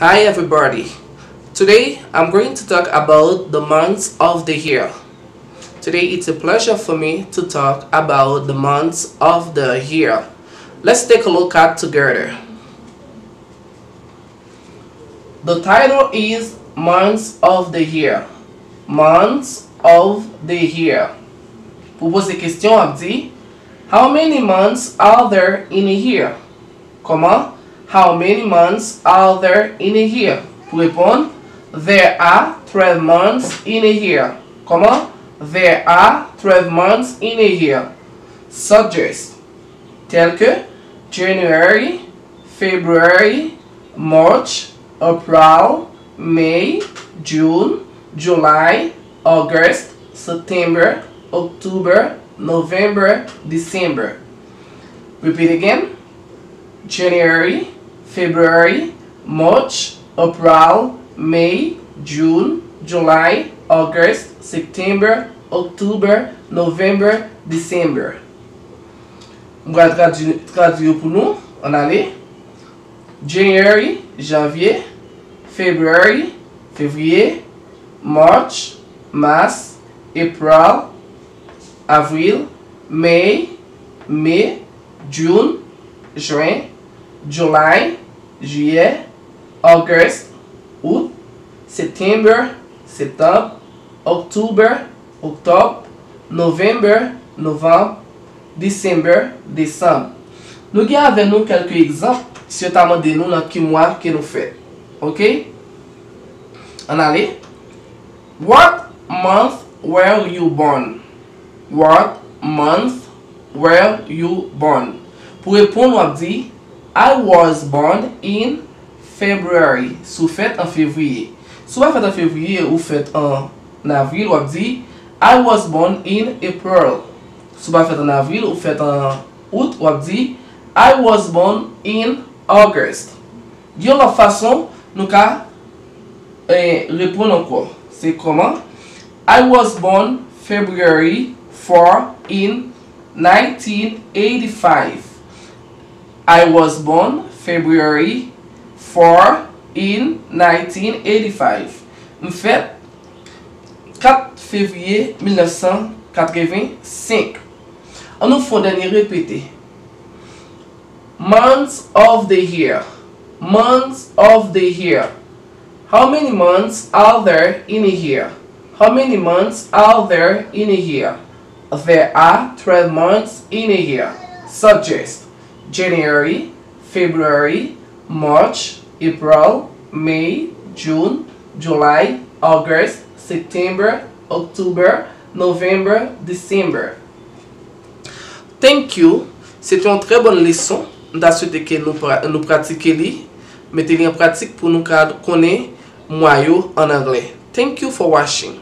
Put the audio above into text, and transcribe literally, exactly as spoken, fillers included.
Hi everybody. Today I'm going to talk about the months of the year. Today it's a pleasure for me to talk about the months of the year. Let's take a look at together. The title is Months of the Year. Months of the Year. Pou poze kesyon, w ap di, How many months are there in a year? Kòman? How many months are there in a year? Pou reponn, There are twelve months in a year. Kòman? There are twelve months in a year. Subjects, tels que January, February, March, April, May, June, July, August, September, October, November, December. Repeat again. January, February, March, April, May, June, July, August, September, October, November, December. Mwen pral tradui, tradui yo pou nou. Ann ale. January, janvye. February, fevriye. March, mas. April, avril. May, me. June, jen. July, jiyè. August, out. September, septanm. October, oktòb. November, novanm. December, desanm. Nou gen avè nou kèlke egzanp si yo ta mande nou nan ki mwa ke nou fèt. Oke? Ann ale. What month were you born? What month were you born? Pou reponn, w ap di, I was born in February. Si w fèt an fevriye. Si w pa fèt an fevriye, ou fèt an avril, w ap di, I was born in April. Si w pa fèt an avril, ou fèt an out, w ap di, I was born in August. Gen yon lòt fason nou ka eh, reponn ankò. Se kòman? I was born February four in nineteen eighty-five. I was born February four in nineteen eighty-five. M fèt kat fevriye mil nèf san katrevensenk. Ann nou fè yon dènye repete. Months of the year. Months of the year. How many months are there in a year? How many months are there in a year? There are twelve months in a year. Subjects: January, February, March, April, May, June, July, August, September, October, November, December. Thank you. Se te yon trè bòn leson. M ta swete ke nou, pra, nou pratike li, mete li an pratik pou nou ka konnen mwa yo an anglè. Thank you for watching.